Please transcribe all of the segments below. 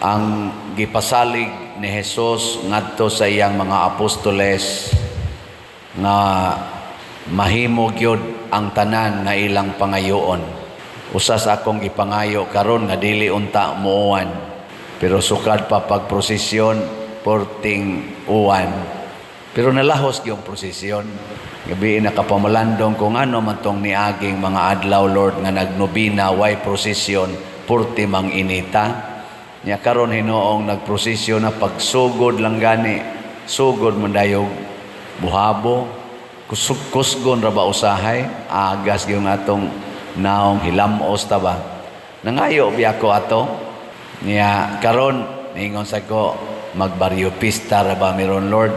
Ang gipasalig ni Jesus ngadto sa iyang mga apostoles nga mahimo gyud ang tanan nga ilang pangayoon. Usa sa akong gipangayo karon nga dili unta muuwan. Pero sukad pa pagprosesyon, porting uwan. Pero nalahos gyud prosesyon. Gabi nakapamalandong kung ano man tong niaging mga adlaw, Lord, nga nagnobina, way prosesyon, purti mang inita. Nya karon hinuong nagprosesyon na, pagsugod lang gani, sugod man dayog buhabo, kusog kusgon ra ba usahay, agas gyud atong naong, hilamos ta ba. Nangayo biya ko ato. Nya karon ningon sa ko, magbaryo pista ra ba miron, Lord.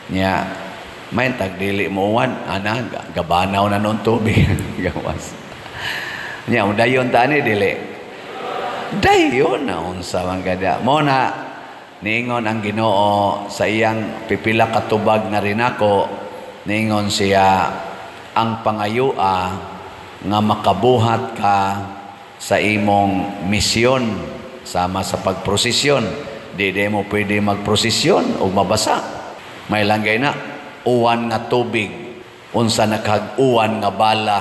Nya may tag dili mo uwan ana, gabanaw na nun tubig gawas. Nya dayon ta ani dili. Dayon na, unsa man kada. Mo na niingon ang Ginoo sa iyang pipila ka tubag na rin ako, niingon siya ang pangayua nga makabuhat ka sa imong misyon sama sa pagprosesyon. Di mo pwede magprosesyon o mabasa. May langgay na uwan nga tubig, unsa nakag-uwan nga bala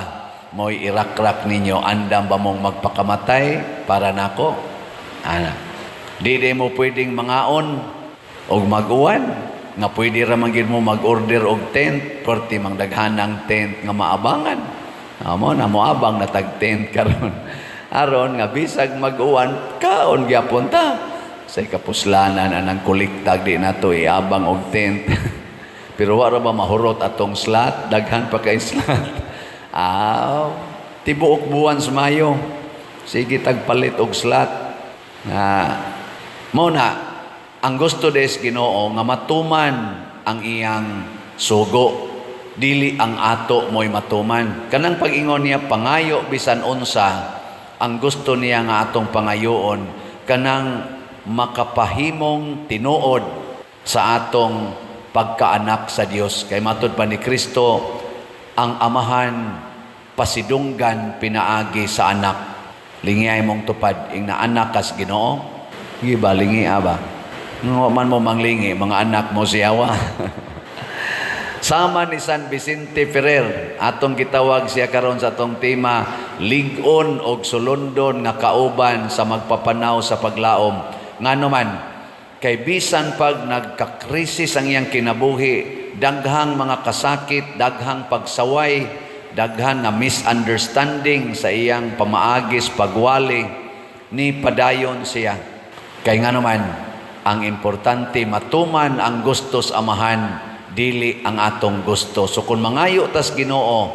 mo'y irakrak ninyo, andam ba mong magpakamatay para nako? Ana. Di mo pwedeng mangaon og mag-uwan nga pwede ra man gyud mo mag-order og tent, perti mang daghanang tent nga maabangan. Amo na moabang na tag tent karon. Aron nga bisag mag-uwan, kaon gyapon ta. Say kapuslanan anang kolektag, di nato iabang og tent. Pero wa ra ba mahurot atong slot, daghan pa kay slot. Aw, tibuok buwan sa Mayo. Sige tagpalit og slot. Nga mo na ang gusto des Ginoo nga matuman ang iyang sugo, dili ang ato mo'y matuman. Kanang pag-ingon niya pangayo bisan unsa, ang gusto niya nga atong pangayoon kanang makapahimong tinuod sa atong pagkaanak sa Dios. Kay matud pa ni Kristo, ang Amahan pasidunggan pinaagi sa anak. Lingiyay mong tupad ing na anak kas Ginoo. Gi ba, lingi ba? Nga man mo manglingi, mga anak mo siyawa. Sama ni San Vicente Ferrer, atong gitawag siya karon sa atong tema, lig-on og sulondon nga kauban sa magpapanaw sa paglaom. Ngano man, kay bisan pag nagkakrisis ang iyang kinabuhi, daghang mga kasakit, daghang pagsaway, daghan nga misunderstanding sa iyang pamaagis pagwali, ni padayon siya. Kay ngano man, ang importante matuman ang gusto sa Amahan, dili ang atong gusto. So kung mangayo tas Ginoo,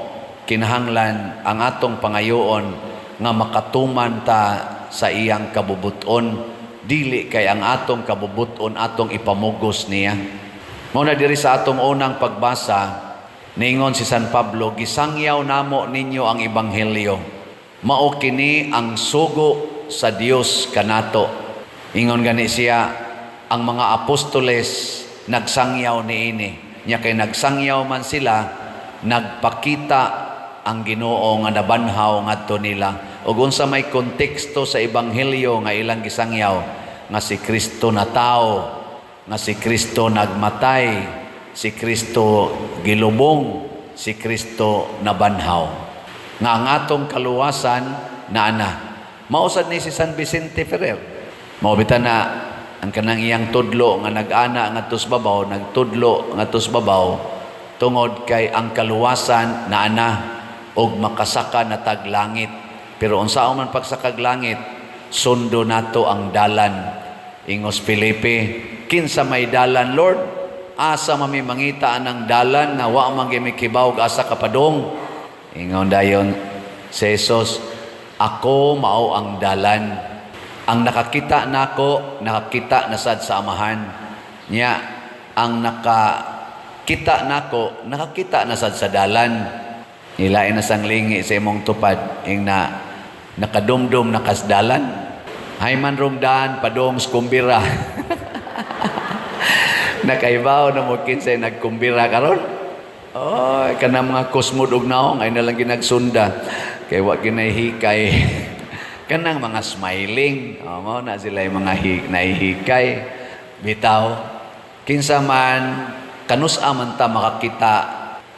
kinahanglan ang atong pangayoon nga makatuman ta sa iyang kabubuton, dili kay ang atong kabubuton atong ipamugos niya. Mao na diri sa atong unang pagbasa, ningon si San Pablo, "Gisangyaw namo ninyo ang ebanghelyo. Mao kini ang sugo sa Dios kanato." Ingon gani siya, ang mga apostoles nagsangyaw niini. Nya kay nagsangyaw man sila, nagpakita ang Ginoo nga nabanhaw ngadto nila. Ug unsa may konteksto sa ebanghelyo nga ilang gisangyaw? Nga si Kristo na tao, nga si Kristo nagmatay, si Kristo gilubong, si Kristo nabanhaw. Nga ang atong kaluwasan naana. Mao sad ni si San Vicente Ferrer. Mao bitaw na ang kanang iyang tudlo nga nag-ana ngadto sa babaw, nagtudlo ngadto sa babaw tungod kay ang kaluwasan naana og makasaka na tag langit. Pero unsaon man pagsakag langit, sundo nato ang dalan. Ingos Felipe, "Kinsa may dalan, Lord? Asa mami mangita ang dalan nga wa man gyud mi kibaw og asa ka padung?" Ingon dayon si Jesus, "Ako mao ang dalan. Ang nakakita nako, nakakita na sad sa Amahan." Nya, ang nakakita nako, nakakita na sad sa dalan. Ilain na sang lingi sa imong tupad, ing na nakadumdum na kasdalan. Hay man rong daan, padong sa kumbira. Nakaibaw na mo kinsay nagkumbira karon? Oh, kana mga kusmod og naong ay nalang ginagsunda. Kay wa kinay hikay. Kanang mga smiling, oh, mao na sila yung mga nahihikay. Bitaw, kinsa man, kanus-a man ta makakita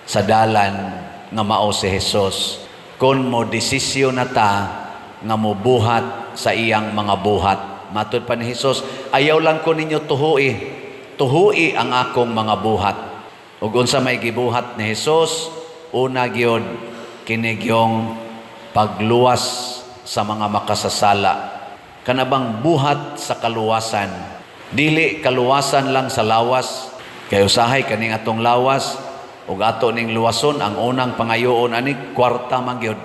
sa dalan nga mao si Jesus kon mo desisyon na ta nga mobuhat sa iyang mga buhat. Matud pa ni Jesus, "Ayaw lang ko ninyo tuhui, tuhui ang akong mga buhat." Ug unsa may gibuhat ni Jesus? Una gyud, kini gyung pagluwas sa mga makasasala. Kanabang buhat sa kaluwasan. Dili kaluwasan lang sa lawas. Kay usahay kaning atong lawas ug ato ning luwason, ang unang pangayoon ani kwarta man gyud.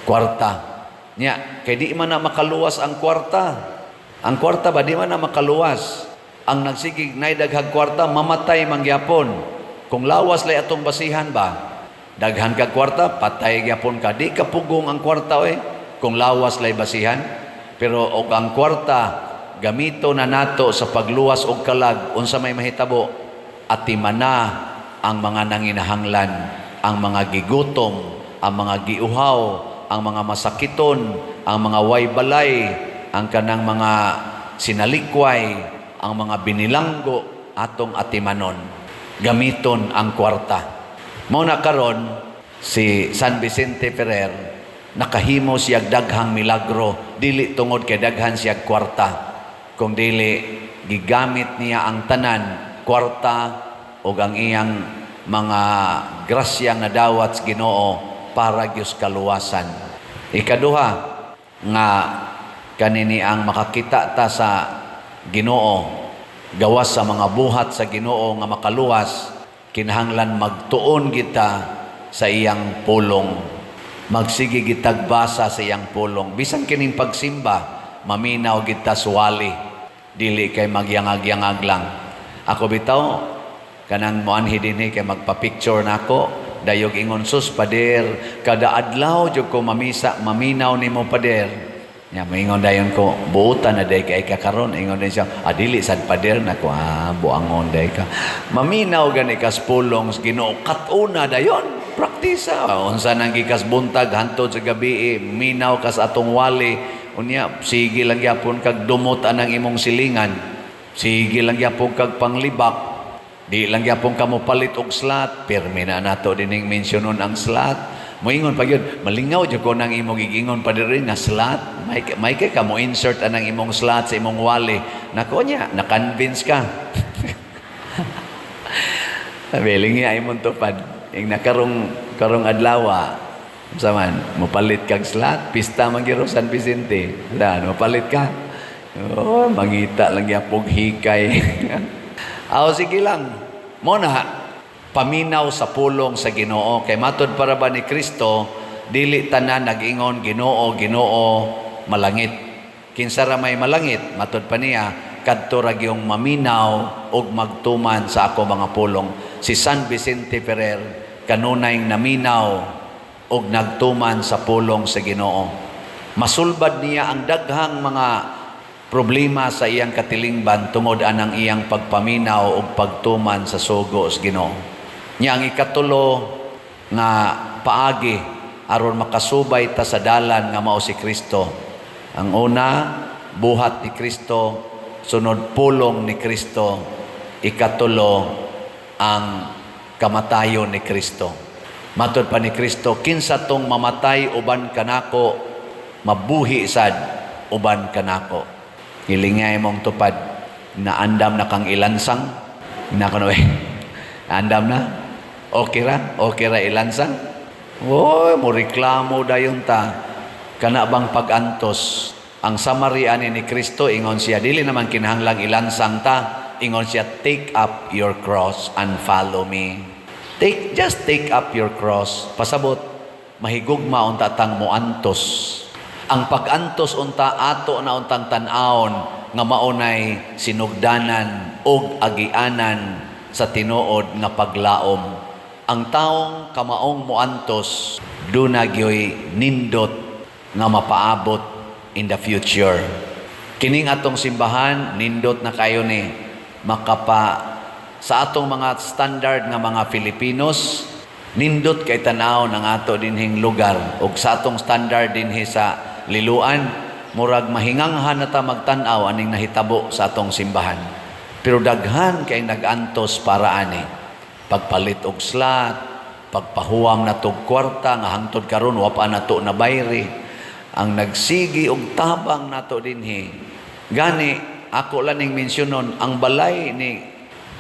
Kwarta. Nya, kay di man na makaluwas ang kwarta. Ang kwarta ba, di man na makaluwas. Ang nagsigig nay daghag kwarta, mamatay man gyapon. Kung lawas lay atong basihan ba, daghan kag kwarta, patay gyapon ka. Di ka pugong ang kwarta oy. Kung lawas lay basihan. Pero og ang kwarta gamito na nato sa pagluwas og kalag, unsa may mahitabo? Atimana ang mga nanginahanglan, ang mga gigutom, ang mga giuhaw, ang mga masakiton, ang mga way balay, ang kanang mga sinalikway, ang mga binilanggo, atong atimanon. Gamiton ang kwarta. Mao na karon si San Vicente Ferrer, nakahimo siya daghang milagro dili tungod kay daghan siya kwarta, kung dili gigamit niya ang tanan, kwarta ug ang iyang mga grasya nga dawat sa Ginoo, para gyud kaluwasan. Ikaduha nga kanini ang makakita ta sa Ginoo gawas sa mga buhat sa Ginoo nga makaluwas, kinahanglan magtuon kita sa iyang pulong. Magsige gitag basa sa iyang pulong. Bisan kining pagsimba, maminaw kita suwali. Dili kay magyangag-yangag lang. Ako bitaw, kanang moanhi dinhi kay magpa-picture nako, dayog ingon, "Sus, pader, kada adlaw jud ko mamisa, maminaw nimo, pader." Nya moingon dayon ko, "Buotan na day kay ka karon." Ingon din siya, "Ah, dili sad, pader." Nako, "Ah, buangon day ka." Maminaw gani kas pulong sa Ginoo, kat-una dayon. Praktisa. Unsa nang gikas buntag hantod sa gabi, minaw kas atong wali. Unya, sige lang gyapon kag dumot anang imong silingan. Sige lang gyapon kag panglibak. Di lang gyapon ka mo palit og slot. Pirmi na nato dining mensyonon ang slot. Moingon pa gyud, "Malingaw jud ko nang imong gigingon pa diri nga slot. May kay ka mo insert anang imong slot sa imong wali." Nako nya, na-convince ka. Sabi, ay imong tupad. Ing nakarong karong adlaw, unsa man, mopalit kag slot, pista man gyud San Vicente. Dan mopalit ka. Oh, mangita lang gyapon hikay. Aw, sige lang. Mo na paminaw sa pulong sa Ginoo, kay matod para ba ni Kristo, dili tanan nag-ingon, "Ginoo, Ginoo," malangit. Kinsa ra may malangit? Matod pa niya, kadto ra gyung maminaw ug magtuman sa ako mga pulong. Si San Vicente Ferrer kanunay naminaw ug nagtuman sa pulong sa Ginoo. Masulbad niya ang daghang mga problema sa iyang katilingban tungod anang iyang pagpaminaw ug pagtuman sa sugo sa Ginoo. Nya ang ikatulo nga paagi aron makasubay ta sa dalan nga mao si Kristo. Ang una, buhat ni Kristo; sunod, pulong ni Kristo; ikatulo, ang kamatayon ni Kristo. Matod pa ni Kristo, "Kinsa tong mamatay uban kanako, mabuhi sad uban kanako." Hilingay mong tupad, naandam na kang ilansang, na kuno eh. Andam na? Okay ra? Okay ra ilansang? Oh, mo reklamo dayon ta. Kana bang pag-antos? Ang summary ani ni Kristo, ingon siya, dili naman kinahanglang ilansang ta. Ingon siya, "Take up your cross and follow me." Just take up your cross. Pasabot, mahigugma unta tang moantos. Ang pag-antos unta, ato na untang tan-awon nga maunay sinugdanan og agianan sa tinuod nga paglaom. Ang taong kamaong moantos, duna gyoy nindot nga mapaabot in the future. Kining atong simbahan, nindot na kayo ni makapa sa atong mga standard nga mga Filipinos, nindot kay tanaw ng ato dinhing lugar ug sa atong standard dinhi sa Liloan. Murag mahinganghan na ta magtan-aw aning nahitabo sa atong simbahan. Pero daghan kay nag-antos para ani. Pagpalit og slot, pagpahuwam nato og kwarta nga hangtod karon wa pa nato na bayri. Ang nagsigi og tabang nato dinhi. Gani ako lang ning mensyonon ang balay ni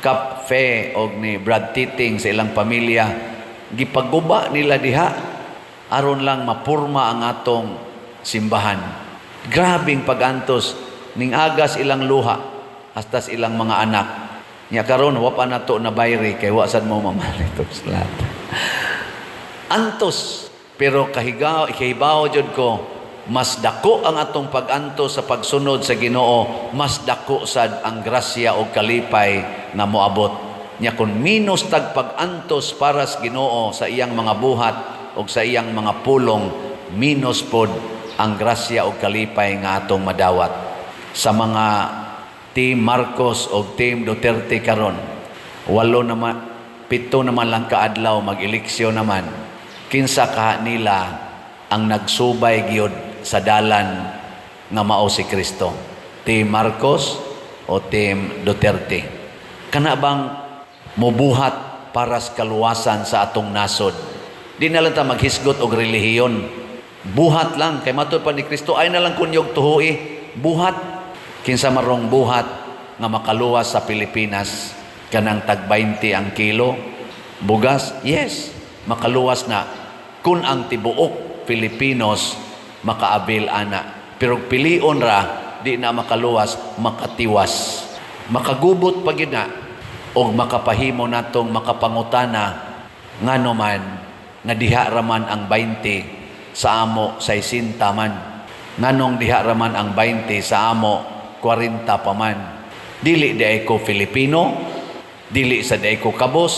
Cap Fe og ni Brad Titing sa ilang pamilya, gipaguba nila diha aron lang mapurma ang atong simbahan. Grabing pagantos ning agas ilang luha hasta sa ilang mga anak. Nya karon wa pa nato na bayri kay wa sad mo mamalit og slot. Antos, pero kahigaw kahibaw jud ko, mas dako ang atong pag-antos sa pagsunod sa Ginoo, mas dako sad ang grasya o kalipay nga moabot. Nya kun minus tag pag-antos para sa Ginoo sa iyang mga buhat o sa iyang mga pulong, minus pod ang grasya o kalipay nga atong madawat. Sa mga Team Marcos o Team Duterte karon, 8 naman, 7 naman lang kaadlaw, mag-eleksyon naman. Kinsa ka nila ang nagsubay gyud sa dalan nga mao si Kristo? Team Marcos o Team Duterte? Kana bang mubuhat para sa kaluwasan sa atong nasod? Di na lang ta maghisgot og relihiyon. Buhat lang kay matud pa ni Kristo ay na lang kunyog tuhui. Buhat, kinsa marong buhat nga makaluwas sa Pilipinas? Kanang tag 20 ang kilo bugas, yes, makaluwas na kun ang tibuok Pilipinos makaabil ana. Pero pilion ra, di na makaluwas, makatiwas, makagubot pa gyud na og makapahimo natong makapangutana ngano man nga diha raman ang 20, sa amo 60 man? Nganong diha raman ang 20, sa amo 40 pa man? Dili di ko Filipino? Dili sa di ko kabos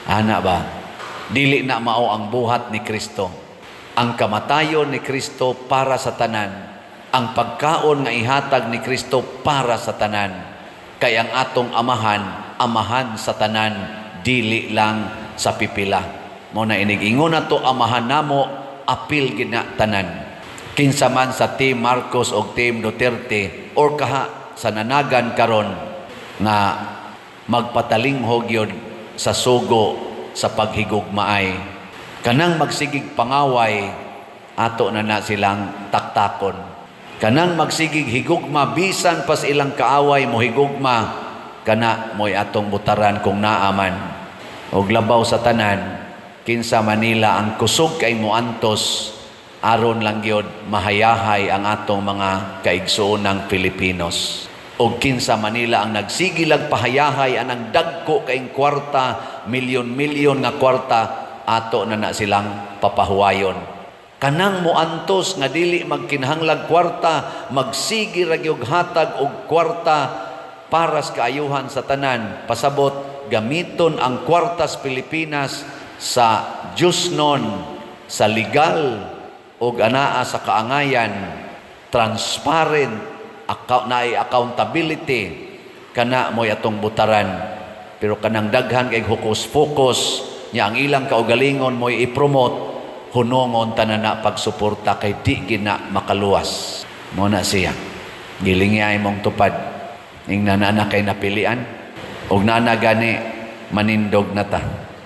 ana ba? Dili na mao ang buhat ni Kristo. Ang kamatayon ni Kristo para sa tanan, ang pagkaon nga ihatag ni Kristo para sa tanan, kay ang atong Amahan, Amahan sa tanan, dili lang sa pipila. Mo na inig-ingon nato Amahan namo, apil gid na tanan. Kinsa man sa Team Marcos o Team Duterte or kaha sa nanagan karon nga magpatalinghog yun sa sugo sa paghigugmaay, kanang magsigig pangaway, ato na na silang taktakon. Kanang magsigig higugma bisan pas ilang kaaway, mo higugma, kana mo'y atong butaran kung naaman. Og labaw sa tanan, kinsa manila ang kusog kay moantos aron lang gyud mahayahay ang atong mga kaigsuonang Pilipinos. Og kinsa manila ang nagsigilag pahayahay anang dagko kaing kwarta, milyon-milyon nga kwarta, ato na na silang papahuwayon. Kanang moantos nga dili magkinahanglag kwarta, magsigi ra gyud hatag og kwarta para sa kaayuhan sa tanan. Pasabot, gamiton ang kwartas Pilipinas sa Diyosnon, sa legal og anaa sa kaangayan, transparent, account, naay accountability, kana mo'y atong butaran. Pero kanang daghan kay hocus pocus nya ang ilang kaugalingon mo'y i-promote, hunongon tanan na pagsuporta kay di gina makaluwas. Mo na siya. Gilingyay mong tupad. Ing nana kay napilian. Og nana gani manindog na ta.